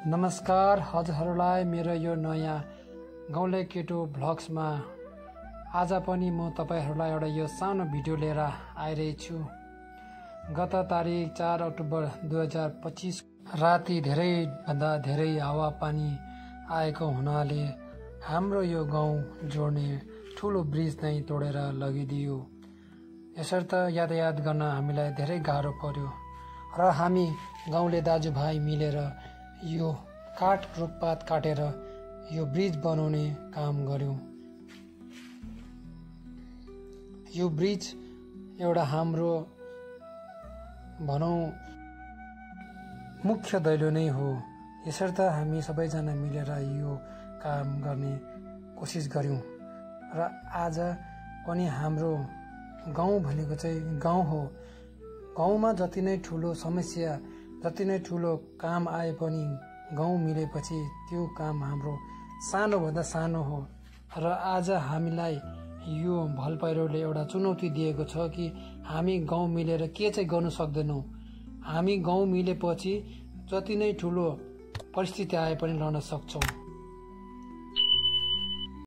नमस्कार हजुरहरूलाई मेरो यो नयाँ गाउँले केटो भ्लग्समा आज पनि म तपाईहरुलाई एउटा यो सानो भिडियो लिएर आइरहेछु। गत तारिक 4 अक्टोबर 2025 राति धेरै भन्दा धेरै हावापानी आएको हुनाले हाम्रो यो गाउँ जोड्ने ठूलो ब्रिज नै तोडेर लगिदियो। यसर्थ यातायात गर्न हामीलाई धेरै गाह्रो पर्यो र हामी गाउँले दाजुभाइ मिलेर यो काठ रुखपात काटेर यो ब्रिज बनाउने काम गर्यौं। यो ब्रिज एउटा हाम्रो भनौं मुख्य दैलो नै हो। यसर्थ हामी सबैजना मिलेर यो काम गर्ने कोसिस गर्यौं र आज पनि हाम्रो गाउँ भनेको चाहिँ गाउँ हो। गाउँमा जति नै ठूलो समस्या जति नै ठूलो काम आए पनि गाउँ मिलेपछि त्यो काम हाम्रो सानो भन्दा सानो हो र आज हामीलाई यो भलपैह्रोले एउटा चुनौती दिएको छ कि हामी गाउँ मिलेर के चाहिँ गर्न सक्दैनौं। हामी गाउँ मिलेपछि जति नै ठूलो परिस्थिति आए पनि लड्न सक्छौं।